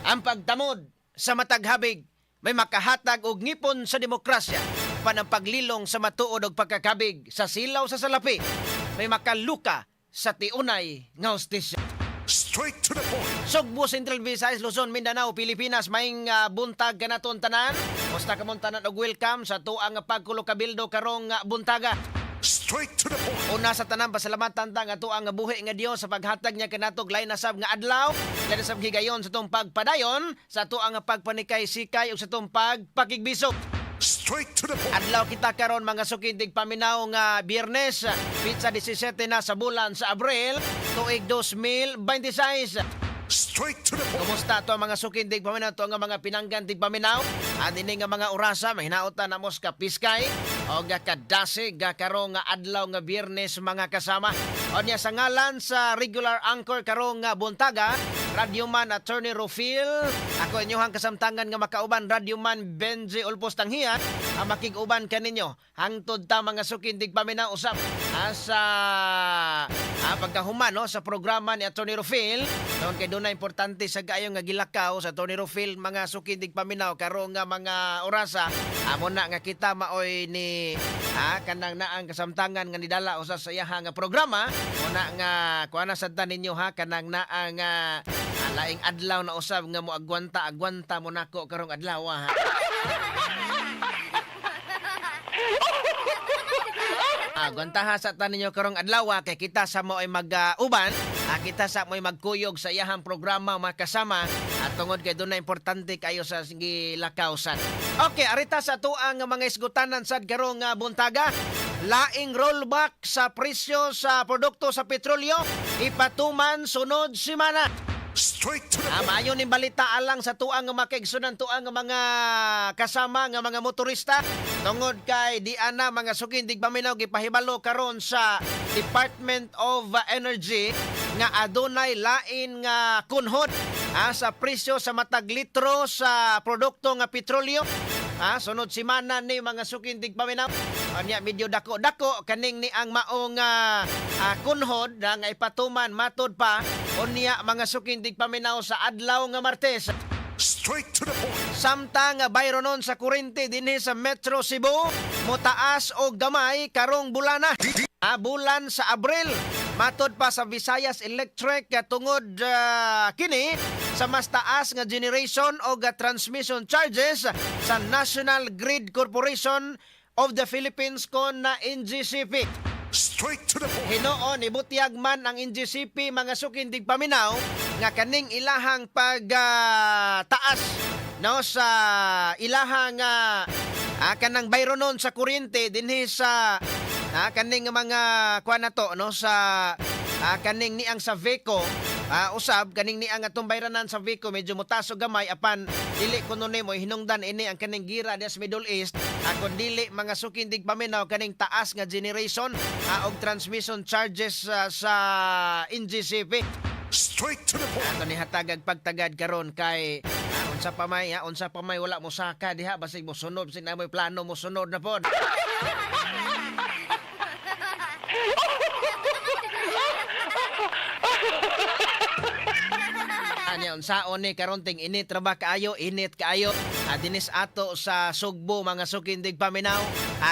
Ang pagtamod sa matag habig may makahatag og ngipon sa demokrasya, pan ang paglilong sa matuod og pagkakabig sa silaw sa salapi may makaluka sa tiunay nga hustisya. Straight to the point. Sugbo, Central Visayas, Luzon, Mindanao, Pilipinas, maing buntag kanaton tanan. Musta kamong tanan og welcome sa tuang pagkulo kabildo karong buntaga. Straight to the point. Una sa tanan, pasalamatan ta nga tuang buhi nga Dios sa paghatag niya kanatog lain na sab nga adlaw, lain na sab higayon sa tong pagpadayon sa tuang pagpanikay sikay ug sa tong pagpakigbisog. Straight to the point. Adlaw kita karon, mga suking tigpaminaw, nga Biyernes, pitsa 17 na sa bulan sa Abril, tuig 2026. Straight to the point. Kumusta to ang mga suking tigpaminaw, to ang mga pinanggan tigpaminaw? Ani nga mga orasa, mahinaotan na mos kapiskay o kadasig karong nga adlaw nga Biyernes, mga kasama. Onya sa ngalan sa regular anchor karong nga buntaga, Radyoman Attorney Rufil, ako inyong kasamtangan nga makauban, Radyoman Benji Ulpos Tanghian, ang makig-uban kaninyo hangtod ta, mga suking tigpaminaw, usap sa pagkahuman, no, sa programa ni Attorney Rufil. Noon kay doon na importante sa gayo nga gilakaw sa Attorney Rufil, mga suking tigpaminaw, karong nga mga orasa. Amo na nga kita maoy ni kanang naang kasamtangan nga nidala usa sa iyaha nga programa. Muna nga kuha na sad ta ninyo ha, kanang naa nga laing adlaw na usab nga mo agwanta agwanta mo nako karong adlaw ha. Agwantaha sa tanin ninyo karong adlaw kay kita sa mo ay mag-uban, kita sa mo ay magkuyog sa iyahang programa, mga kasama, at tungod kay doon na importante kayo sa gilakawsan. Okay, arita sa tuang mga isgutanan sad karong buntaga. Laing rollback sa presyo sa produkto sa petrolyo ipatuman sunod semana. Straight to the point. Maayo ning balita alang sa tuang nga makaigsunan, tuang nga mga kasama nga mga motorista, tungod kay di ana, mga suking tigpaminaw, gipahibalo karon sa Department of Energy nga adunay lain nga kunhod sa presyo sa matag litro sa produkto nga petrolyo. Sunod semana ni, mga suking tigpaminaw. Anya medyo dako-dako kaning ni ang maong kunhod na nga ipatuman matod pa unya, mga suking tigpaminaw, sa adlaw nga Martes. Straight to the point. Samtang bayronon sa kuryente dinhi sa Metro Cebu motaas og gamay karong bulana. Bulan sa Abril. Matod pa sa Visayas Electric, tungod kini sa mas taas nga generation og transmission charges sa National Grid Corporation of the Philippines kon na NGCP. Straight to the point. Hinuon, ibutyag man ang NGCP, mga suking tigpaminaw, nga kaning ilahang pag taas, no, sa ilahang kanang bayronon sa kuryente dinhi sa kaning mga kuan na to, no, sa kaning niang sa VECO usab kaning niang atong bayranan sa VECO medyo mutaas og gamay, apan dili kuno nimo hinungdan ini ang kaning gira diya sa Middle East kon dili, mga suking tigpaminaw, kaning taas nga generation og transmission charges sa NGCP. Straight to the point. Ato ni hatagag pagtagad karon kay unsa pa may unsa pa may wala mo saka diha, basig mo sunod, basig na mo'y plano mo sunod na pod. Anya unsaon ni karon, ting init ra ba kaayo, init kaayo. Dinis ato sa Sugbo, mga suking tigpaminaw.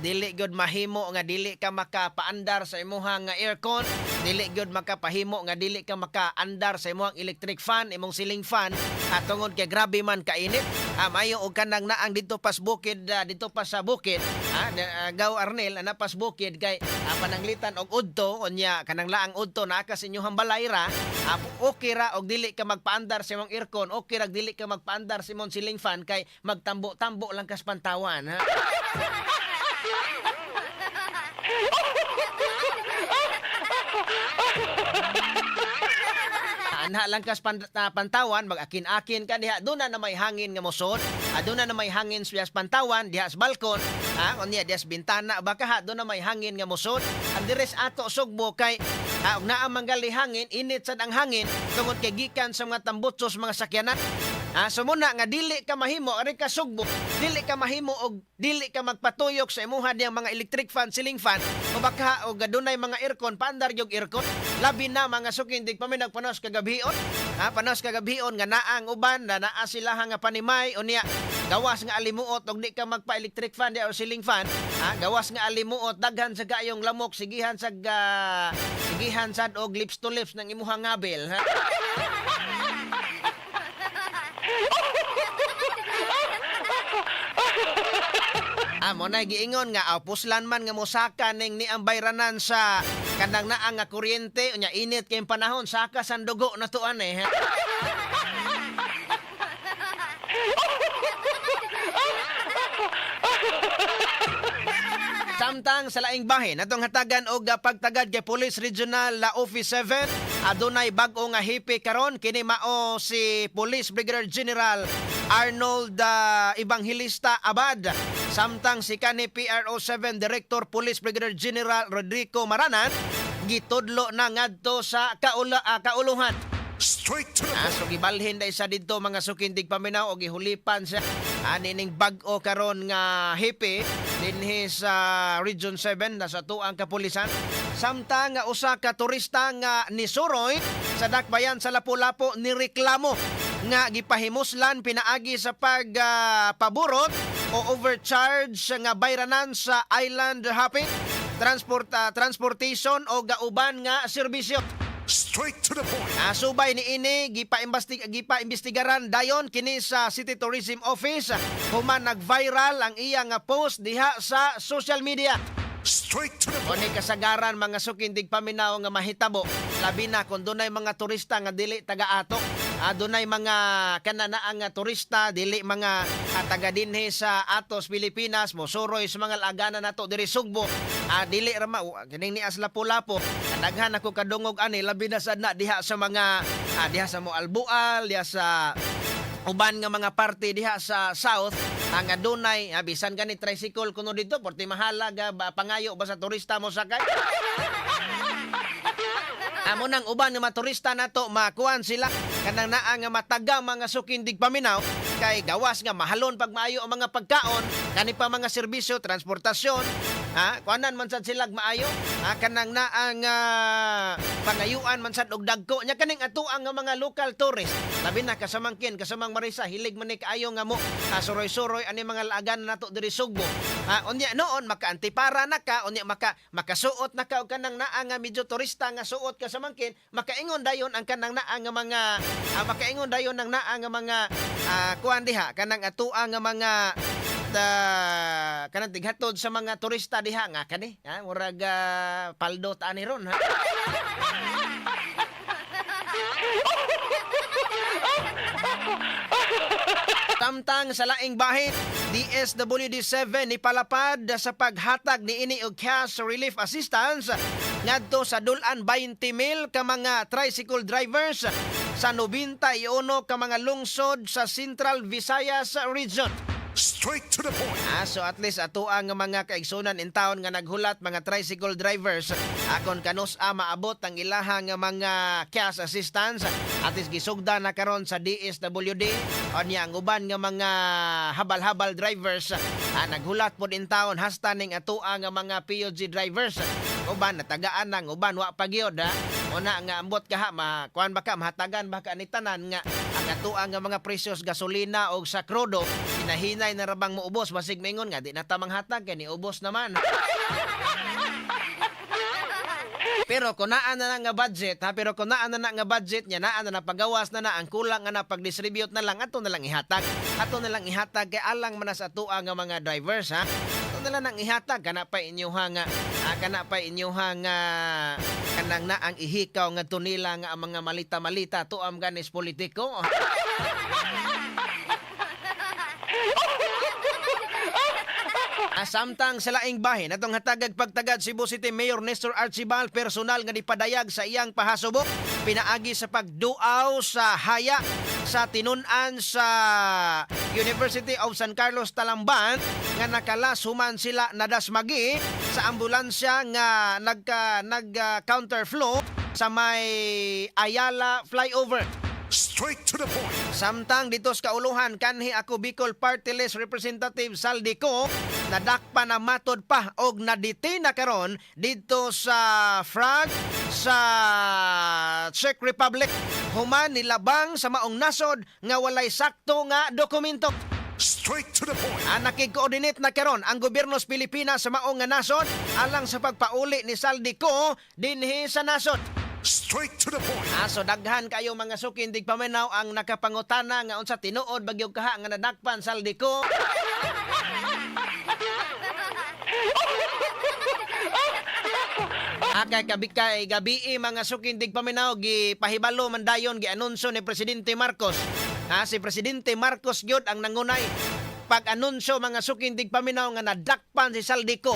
Dili gyud mahimo nga dili ka makapaandar sa imuhang nga aircon, dili gyud makapahimo nga dili ka makaandar sa imong electric fan, imong ceiling fan. Tungod kay grabe man kainit. Mayo og kanang naang dito pas bukid, dito pa sa bukid. Gaw Arnel, ana pas bukid kay pananglitan og udto unya kanang laang udto naa ka sa inyong balay ra, okay ra og dili ka magpaandar sa imong aircon, okay ra dili ka magpaandar sa imong ceiling fan kay magtambo-tambo lang kas pantawan ha. Anha lang kas pantawan, mag-akin-akin ka diha, doon na may hangin nga mosod, doon na may hangin sa pantawan diha sa balkon, ha, unya diha sa bintana baka ha, doon na may hangin nga mosod. Ang dires ato Sugbo kay og naa manggali hangin, init sad ang hangin tungod kay gikan sa mga tambutso sa mga sakyanan. So muna nga dili ka mahimo ari ka Sugbo, dili ka mahimo og dili ka magpatuyok sa imuha diyang mga electric fan, ceiling fan o baka og adunay mga aircon, paandar yung aircon. Labi na, mga suking tigpaminaw, panos kagabhion. Ha, panos kagabion nga naang uban na naa sila nga panimay, unya gawas nga alimuot og di ka magpa-electric fan di or ceiling fan, ha, gawas nga alimuot, daghan sa kayong lamok, sigihan sad og lips to lips ng imuhang ngabil, ha. Ah, mo na giingon nga puslan man nga mosaka ning ni ang bayranan sa kanang naa nga kuryente, unya init kay panahon, saka san dugo na tuan eh. Ha? Samtang sa laing bahin, atong hatagan og pagtagad kay Police Regional la Office 7, adunay bag-o nga hepe karon. Kini mao si Police Brigadier General Arnold Evangelista Abad. Samtang si kani PRO 7 Director Police Brigadier General Rodrigo Maranan gitudlo na ngadto sa kauluhan. Straight to the Ah, point. so gibalhin dai sa didto, mga sukindig paminaw, og gihulipan sa anining bag-o karon nga hepe dinhi sa Region 7 na sa tuang kapulisan. Samtang nga usa ka turista nga nisuroy sa dakbayan sa Lapu-Lapu nireklamo nga gipahimuslan pinaagi sa pagpaburot o overcharge nga bayranan sa island hopping transportation o gauban nga serbisyo. Straight to the point. Ah, subay ni ini gipa-imbestigaran dayon kini sa City Tourism Office human nag-viral ang iya nga post diha sa social media. Straight to the point. Kuni kasagaran, mga sukindig paminaw, nga mahitabo labi na kung dunay mga turista nga dili taga-ato. Ah, dunay mga kananaa nga turista dili mga taga dinhi sa atos Pilipinas, mosuroy sa mga laganan nato diri Sugbo. Ah, dili ra ma kining ni as Lapu-Lapu. Daghan ako kadungog ani, labi na sad na diha sa mga diha sa Moalboal, diha sa uban nga mga parte diha sa south ang adunay bisan gani tricycle kuno dito porti mahalaga ba, pangayo ba sa turista mo sakay. Amo nang uban nga mga turista nato makuan sila kanang naa nga mataga, mga sukindig paminaw, kay gawas nga mahalon pag maayo ang mga pagkaon, kani pa mga serbisyo, transportasyon, ha, kuanan man sad sila maayo, ha, kanang naa nga pangayuan man sad og dagko nya. Kaning atoang nga mga local tourist, labi na kasamangkin, kasamang Marisa, hilig man ni kaayo nga mo suroy-suroy ani mga laagan nato diri Sugbo. Ha, unya noon makaantipara na ka, unya makasuot na ka og kanang naa nga medyo turista nga suot ka sa mangkin, makaingon dayon ang kanang naa nga mga makaingon dayon ang naa nga mga kuan diha, kanang atua nga mga ta kanang tighatod sa mga turista diha nga kani, ha, murag paldo ta ani ron, ha. Tamtang sa laing bahin, DSWD-7 ni palapad sa paghatag ni ini og cash relief assistance ngadto sa dulan 20 mil ka mga tricycle drivers sa 91 ka mga lungsod sa Central Visayas Region. Straight to the point. Ah, so at least ato ang mga kaigsunan in town nga naghulat mga tricycle drivers akon kanus-a maabot ang ilahang nga mga cash assistance. At least gisugda na karon sa DSWD. Unya ang uban nga mga habal-habal drivers naghulat pod in town hasta ning atoa nga mga PUG drivers. Uban natagaan nang uban wa pa gyud, ha. Una nga ambot kaha ma kuan ba ka, mahatagan ba ka ni tanan nga ang atoa nga mga presyos gasolina o sa krudo hinahinay na rabang moubos, basig maingon nga di na tamang hatag kay niubos naman. Pero kung naa na na nga budget, ha, pero kung naa na na nga budget niya, naa na na pagawas na na, ang kulang nga na pag-distribute na lang, ato na lang ihatag. Ato na lang ihatag kay alang man na sa atoa nga mga drivers, ha. Ato na lang ang ihatag kana pa inyuha nga kana pa inyuha nga kanang na ang ihikaw nga tunila nga ang mga malita-malita tuam ganis politiko. Samtang sa laing bahin, atong hatagag pagtagad Cebu City Mayor Nestor Archibald personal nga nipadayag sa iyang pahasubok pinaagi sa pagduaw sa haya sa tinun-an sa University of San Carlos Talamban nga nakalas human sila nadasmagi sa ambulansya nga nagka nag counterflow sa may Ayala flyover. Straight to the point. Samtang dito sa kauluhan, kanhi Ako Bicol Party List Representative Zaldy Co nadakpa na matod pa og nadetain na karon didto sa Frag sa Czech Republic human nilabang sa maong nasod nga walay sakto nga dokumento. Straight to the point. Nakig-coordinate na karon ang gobyerno sa Pilipinas sa maong nga nasod alang sa pagpauli ni Zaldy Co dinhi sa nasod. Straight to the point. So daghan kayo, mga suki indig paminaw, ang nakapangutana nga unsa tinuod bagyog kaha nga nadakpan Zaldy Co. Kay kabi kay gabii, mga suki indig paminaw, gipahibalo man dayon, gianunsyo ni Presidente Marcos. Si Presidente Marcos gyud ang nangunay pag-anunsyo, mga suki indig paminaw, nga nadakpan si Zaldy Co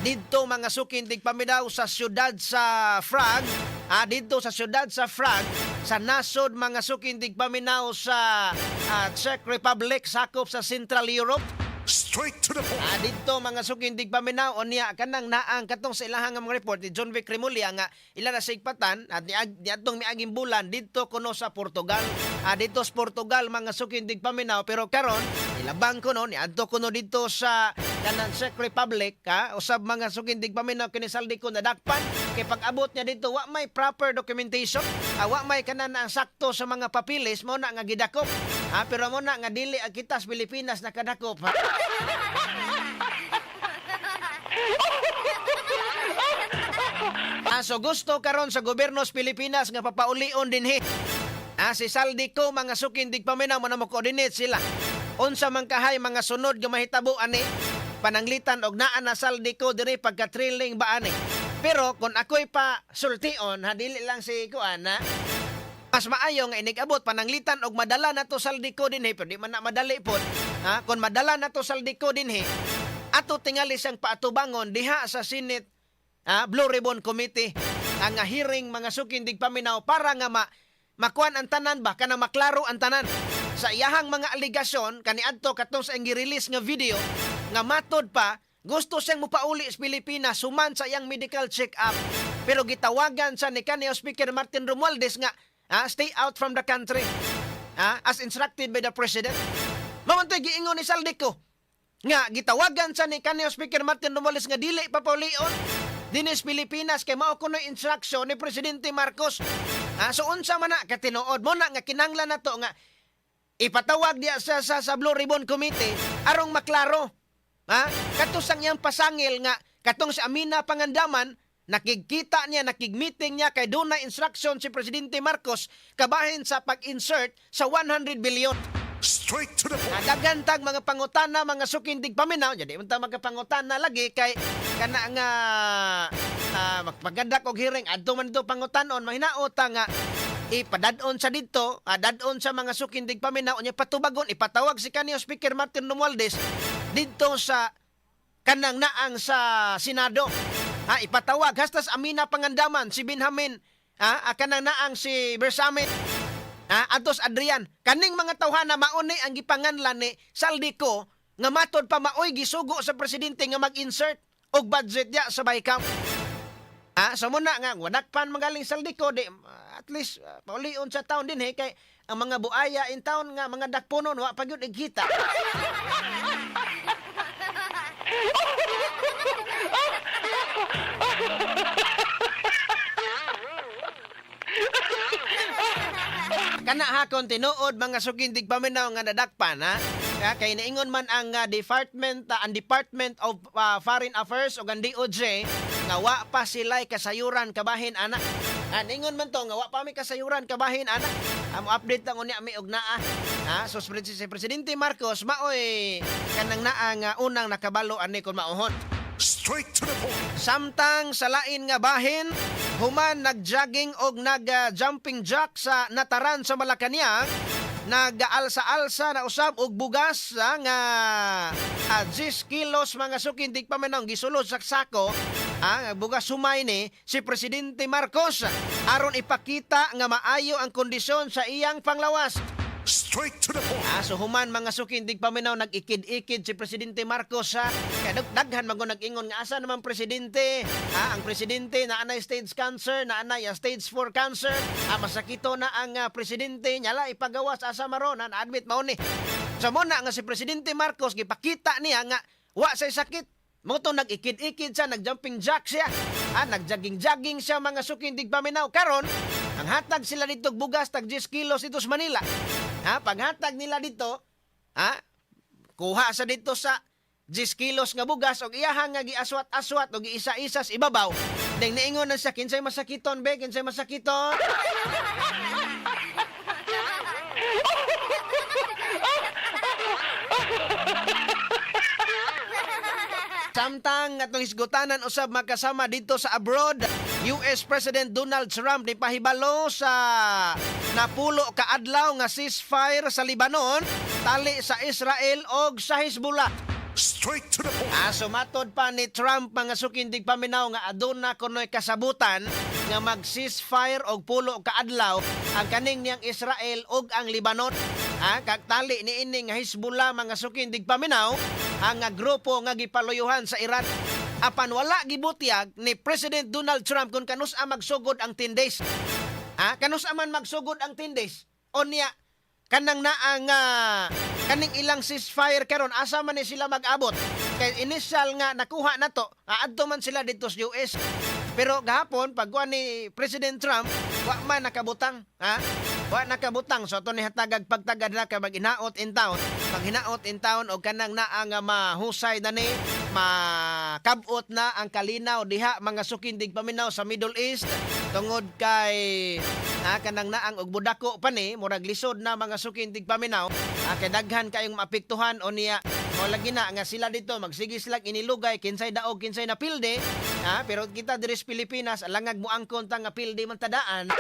didto, mga suki indig paminaw, sa siyudad sa Prague. Didto sa siyudad sa Prague sa nasod, mga suki indig paminaw, sa Czech Republic, sakop sa Central Europe. Straight to the point. Didto, mga suki indig paminaw, unya kanang naang katong sa ilahang nga mga report ni John Vic Remulla nga ila na sigpatan at niadtong miaging bulan didto kuno sa Portugal. Didto sa Portugal, mga suki indig paminaw, pero karon ilabang kuno, niadto kuno didto sa kanang Czech Republic ha. Usab, mga suki indig paminaw, kini Zaldy Co nadakpan kay pag-abot niya didto wa may proper documentation. Wa may kanan ang sakto sa mga papilis, mo na nga gidakop. Pero mo na nga dili ang kita sa Pilipinas nakadakop ha. So gusto karon sa gobyerno sa Pilipinas nga papaulion dinhi si Zaldy Co, mga suki indig paminaw, mo na mo coordinate sila. Unsa man kahay mga sunod nga mahitabo ani, pananglitan og naa na Zaldy Co diri, pagka-thrilling ba ani. Pero kung ako'y pa sultion ha, dili lang si kuan ha, mas maayo nga inig-abot, pananglitan og madala na to Zaldy Co dinhi, pero di man na madali pod ha. Kung madala na to Zaldy Co dinhi, ato tingali siyang paatubangon diha sa Senate Blue Ribbon Committee ang nga hearing, mga suki indig paminaw, para nga makuan ang tanan ba, kana maklaro ang tanan sa iyahang mga aligasyon kaniadto katong sa iyang release nga video nga matod pa gusto siyang mupauli sa Pilipinas human sa iyang medical check-up, pero gitawagan sa ni kanhi Speaker Martin Romualdez nga stay out from the country as instructed by the President. Mao man to'y giingon ni Zaldy Co nga gitawagan sa ni kanhi Speaker Martin Romualdez nga dili papaulion dinis Pilipinas kay mao kuno instruction ni Presidente Marcos. So unsa man na katinuod mo na nga kinahanglan na to nga ipatawag diya sa Blue Ribbon Committee arong maklaro. Ha? Kato sang iyang pasangil nga katong sa Amina Pangandaman, nakigkita niya, nakig-meeting niya kay doon na instruction si Presidente Marcos kabahin sa pag-insert sa 100 billion. Straight to the point. Daghan tag mga pangutana, mga suki indig paminaw, jadi unta magapangutana lagi kay kana nga magpagadak og hearing adto man dito pangutanon, mahinaot nga ipadadon sa didto, dadon sa mga suki indig paminaw, unya patubagon, ipatawag si kanhi Speaker Martin Romualdez didto sa kanang naang sa Senado. Ha, ipatawag hasta sa Amina Pangandaman, si Benjamin, ha, kanang naang si Bersamin. Ha, Atos Adrian, kaning mga tawhana mauni ang gipanganlan ni Zaldy Co nga matod pa maoy gisugo sa presidente nga mag-insert og budget ya sa BICAM. So muna nga wadakpan magaling Zaldy Co di at least paulion sa taon din eh, kay ang mga buaya in town nga mga dakponon wa pa gyud igkita. Kana ha, kung tinuod, mga suki indig paminaw, nga nadakpan ha. Kaya kay niingon man ang department ang Department of Foreign Affairs o ang DOJ nga wa pa sila'y kasayuran kabahin ana. Niingon man to nga wa pa mi kasayuran kabahin ana. Amo update lang unya mi og naa. Ha, so si Presidente Marcos maoy kanang naa nga unang nakabalo ani kon mauhon. Straight to the point. Samtang sa lain nga bahin, human nagjogging og nag-jumping jack sa Nataran sa Malacañang, nag-alsa-alsa na usab og bugas nga 10 kilos, mga suki indig paminaw, gisulod sa sako ang bugas sumay ni si Presidente Marcos aron ipakita nga maayo ang kondisyon sa iyang panglawas. Straight to the point. So human, mga suki indig paminaw, nag-ikid-ikid si Presidente Marcos ha. Kaya daghan man nag-ingon nga asa naman presidente. Ha, ang presidente na anay stage cancer, na anay stage 4 cancer. Masakito na ang presidente nyala ipagawas, asa maron ha, na-admit mao ni. So mo na nga si Presidente Marcos gipakita niya nga wa say sakit. Mo to nag-ikid-ikid siya, nag-jumping jack siya. Ha, nagjogging-jogging siya, mga suking tigpaminaw. Karon, ang hatag sila dito bugas tag 10 kilos dito sa Manila. Ha, paghatag nila dito, ha, kuha sa dito sa 10 kilos nga bugas og iyahan nga giaswat-aswat og giisa-isa sa ibabaw. Deng niingon na siya, "Kinsay masakiton be, kinsay masakiton?" Samtang atong hisgutanan usab makasama dito sa abroad, US President Donald Trump ni pahibalo sa napulo ka adlaw nga ceasefire sa Lebanon tali sa Israel og sa Hezbollah. Straight to the point. Ah, sumatod pa ni Trump, mga sukindig paminaw, nga aduna kunoy kasabutan nga mag-ceasefire og pulo ka adlaw ang kaning niyang Israel ug ang Lebanon. Ah, kag tali niini nga Hezbollah, mga sukindig paminaw, ang nga grupo nga gipaluyuhan sa Iran. Apan wala gibutyag ni President Donald Trump kung kanus-a magsugod ang 10 days. Ah, kanus-a man magsugod ang 10 days? Unya kanang naa nga kaning ilang ceasefire karon, asa man ni sila mag-abot? Kay initial nga nakuha na to, adto man sila dito sa US. Pero gahapon pagkuha ni President Trump, wa man nakabutang, ha? Wa nakabutang. So ato ni hatagag pagtagad na kay maghinaot in town. Maghinaot in town og kanang naa nga mahusay na ni makabot na ang kalinaw diha, mga sukindig paminaw, sa Middle East, tungod kay kanang naang og budako pa ni murag lisod na, mga sukindig paminaw, kay daghan kayong maapektuhan. O niya o lagi na nga sila dito magsige sila inilugay kinsay daog, kinsay napilde, ha. Pero kita diri sa Pilipinas, alangag mo angkon ta nga pilde man tadaan.